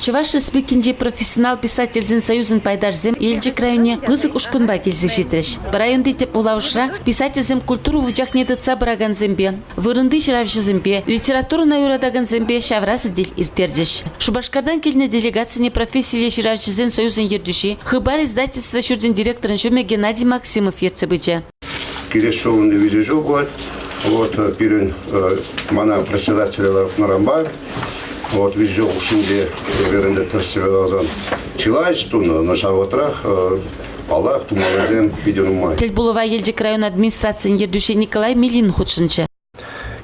Чӑваш Республикинчи профессионал писательсен союзӗн пайташӗсем Елчӗк районне пысӑк ушкӑнпа килсе ҫитрӗҫ. Районти тӗп вулавӑшра писательсем культура вучахне тытса пыракансемпе, вырӑнти ҫыравҫӑсемпе, литературӑна юратакансемпе ҫавра сӗтел ирттерчӗҫ. Шупашкартан килнӗ делегацине профессиллӗ ҫыравҫӑсен союзӗн ертӳҫи, Хыпар издательство ҫурчӗн директорӗн ҫумӗ Геннадий Максимов ертсе пычӗ. Килес ҫул ӗнтӗ виҫӗ ҫул пулать. Вот пирӗн мана председателе лартнӑранпа вот виҫӗ ҫул хушшинче эпир ӗнтӗ тӗрӗссипе каласан чылай ӗҫ тунӑ, но ҫав вӑхӑтрах паллах, тумаллисем питӗ нумай. Тӗлпулӑва Елчӗк район администрацийӗн ертӳҫи Николай Миллин хутшӑнчӗ.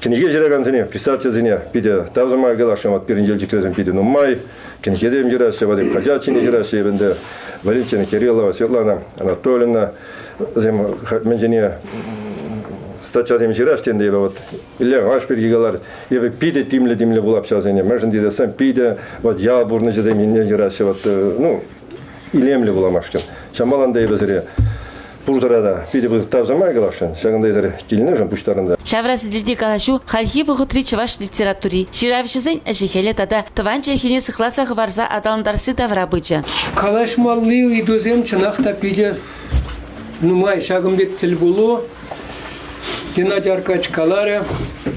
Кӗнеке ҫыракансене, писательсене питӗ тав сӑмахӗ каласшӑн. Вот пирӗн Елчӗкресем питӗ нумай. Кӗнекесем ҫыраҫҫӗ, Вадим Хаҫат ҫине ҫыраҫҫӗ. Эпӗ ӗнтӗ Валентина Кириллова, Светлана Анатольевна, вӗсем мӗншӗне статьясем ҫыраҫ тенӗ эпӗ вот Илья Иванович пирки калар. Эпӗ питӗ тимлӗ-тимлӗ вулап ҫавсене. Мӗншӗн тесессӗн питӗ вот ял пурнӑҫӗсем ҫинчен ҫыраҫҫӗ. Вот, ну, илемлӗ вуламашкӑн. Ҫавӑнпа та эпӗ сире пурсӑра та питӗ пысӑк тав сӑмахӗ каласшӑн. Ҫакӑнта эсир килнӗшӗн пуҫтарӑнса. Ҫавра сӗтелти калаҫу хальхи вӑхӑтри чӑваш литератури, ҫыравҫӑсен ӗҫӗ-хӗлӗ тата тӑван чӗлхене сыхласа хӑварса аталантарасси тавра пычӗ. Калаҫмалли ыйтусем чӑнах та питӗ нумай. Ҫакӑн пек тӗлпулу Геннадий Аркадьевич каларӗ.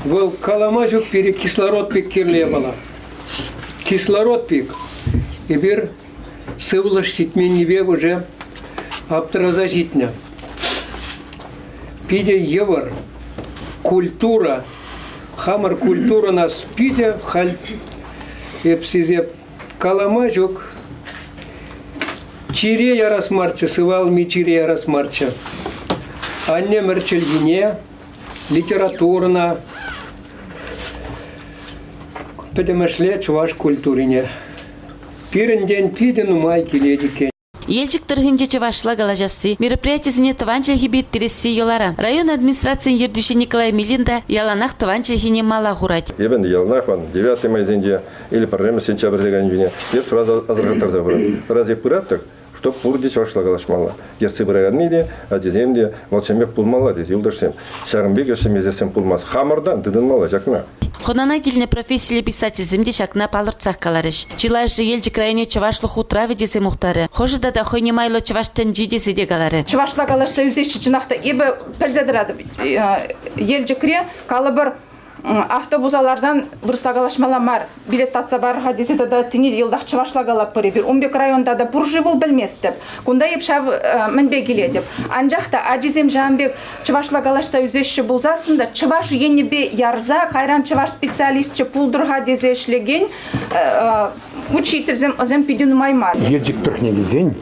Вӑл калама ҫук пире кислород пек кирлӗ япала. Кислород пек. Эпир сывлӑш ҫитменнипе уже аптӑраса ҫитнӗ. Питӗ йывӑр культура, хамӑр культура нас питӗ халь эп сисе калама ҫук. Чире ярас марччӗ, сывалми чире ярас марччӗ. Аннемӗр чӗлхине, литературӑна, пӗтӗмӗшле чӑваш культурине. Пирӗнтен питӗ нумай килет иккен. Елчӗк тӑрӑхӗнче чӑвашла калаҫасси, мероприятисене тӑван чӗлхепе ирттересси йӑлара. Район администрацийӗн ертӳҫи Николай Миллин та яланах тӑван чӗлхене мала хурать. Эпӗ ӗнтӗ яланах ман 9 майсенче или пӗрремӗш сентябрьте кайнӑ эп сразу асӑрхаттарса пырать. Раз эп пыратӑп, чтоб пурте чӑвашла калаҫмалла. Ертсе пыраканни те, ачасем те, вӑл ҫемьех пулмалла тесе юлташсем. Ҫакӑн пек ӗҫлемесессӗн пулмасть. Хамӑртан тытӑнмалла ҫакна. Хӑнана килнӗ профессиллӗ писательсем те ҫакна палӑртсах каларӗҫ. Чылайӑшӗ Елчӗк районне чӑвашлӑх утравӗ тесе мухтарӗ. Хӑшӗ тата хӑйне майлӑ чӑваш тӗнчи тесе те каларӗ. Чӑвашла калаҫса ӳсеҫҫӗ чӑнах та. Эпӗ пӗлсе тӑратӑп. Елчӗкре, калӑпӑр, автобуса ларсан вырӑсла калаҫмалла мар, билет татса пар-ха тесе тата ыттине йӑлтах чӑвашла калатпӑр эпир. Ун пек районта та пур-ши вӑл пӗлместӗп. Кунта эп ҫав мӗнпе килетӗп. Анчах та ачисем ҫавӑн пек чӑвашла калаҫса ӳсеҫҫӗ пулсассӑн та чӑваш енӗпе ярса кайран чӑваш специалисчӗ пултӑр-ха тесе ӗҫлекен учительсем вӗсем питӗ нумай мар. Елчӗк тӑрӑхне килсен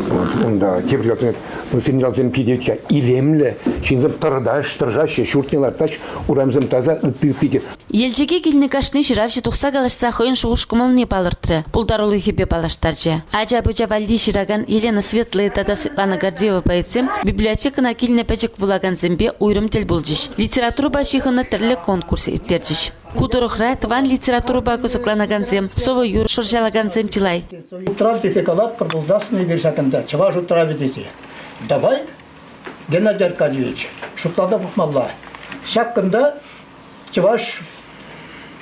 вот, унта тепӗр ялсем, сирӗн ялсем питӗ илемлӗ, ҫынсем тӑрӑтаҫ, тӑрӑшаҫҫӗ, ҫуртне лартаҫ, урамсем таса, ытти-ытти те. Елчӗке килнӗ кашни ҫыравҫӑ тухса калаҫса хӑйӗн шухӑш-кӑмӑлне палӑртрӗ, пултарулӑхӗпе паллаштарчӗ. Ача-пӑча валли ҫыракан Елена Светлая тата Светлана Гордеева поэтсем библиотекӑна килнӗ пӗчӗк вулакансемпе уйрӑм тӗл пулчӗҫ, литературӑпа ҫыхӑннӑ тӗрлӗ конкурс ирттерчӗҫ. Ку тӑрӑхра тӑван литературӑпа кӑсӑкланакансем, сӑвӑ-юр шӑрҫалакансем чылай. Утрав тесе калатпӑр пултаснӑ эпир ҫакӑнта, чӑваш утравӗ тесе. Давай, Геннадий Аркадьевич, шутласа пӑхмалла. Ҫакӑнта чӑваш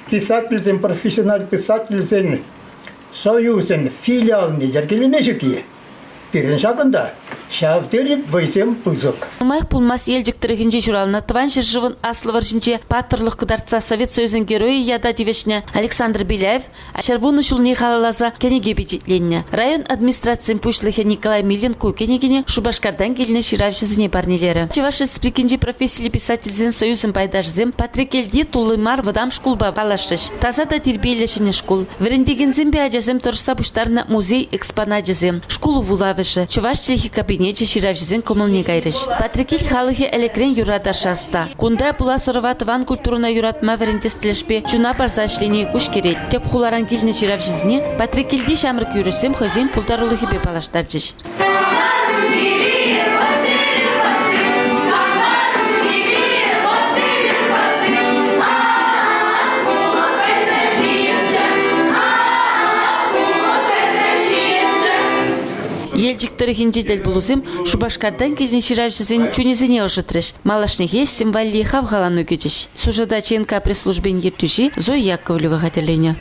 писательсен, профессионал писательсен союзӗн филиалне йӗркелеме ҫук-и? Пирӗн ҫакӑнта ҫав тери вӑйсем пысӑк. Нумаях пулмасть Елчӗк тӑрӑхӗнче ҫуралнӑ Тӑван ҫӗршывӑн Аслӑ вӑрҫинче паттӑрлӑх кӑтартса Совет Союзӗн Геройӗ ята тивӗҫнӗ Александр Беляев 110 ҫулне халалласа кӗнеке пичетленнӗ. Район администрацийӗн пуҫлӑхӗ Николай Миллин ку кӗнекене Шупашкартан килнӗ ҫыравҫӑсене парнелерӗ. Чӑваш Республикинчи профессиллӗ писательсен союзӗн пайташӗсем Патреккелти тулли мар вӑтам шкулпа паллашрӗҫ. Таса та тирпейлӗ ҫӗнӗ шкул, вӗрентекенсемпе ачасем тӑрӑшса пуҫтарнӑ музей экспоначӗсем, шкул вулавӑшӗ, чӑваш чӗлхи кабинечӗ ҫыравҫӑсен кӑмӑлне кайрӗҫ. Патреккел халӑхӗ ӗлӗкрен юратасшӑ ӑста. Кунта пулас ӑрӑва тӑван культурӑна юратма вӗрентес тӗлӗшпе чуна парса ӗҫлени куҫ кӗрет. Тӗп хуларан килнӗ ҫыравҫӑсене Патреккелти ҫамрӑк юрӑҫсем хӑйсен пултарулӑхӗпе паллаштарчӗҫ. Елчӗк тӑрӑхӗнчи тӗлпулусем Шупашкартан килнӗ ҫыравҫӑсен чунӗсене ӑшӑтрӗҫ, малашнехи ӗҫсем валли хавхалану кӳчӗҫ. Сюжета ЧНК пресс-службин ертӳҫи Зоя Яковлева хатӗрленӗ.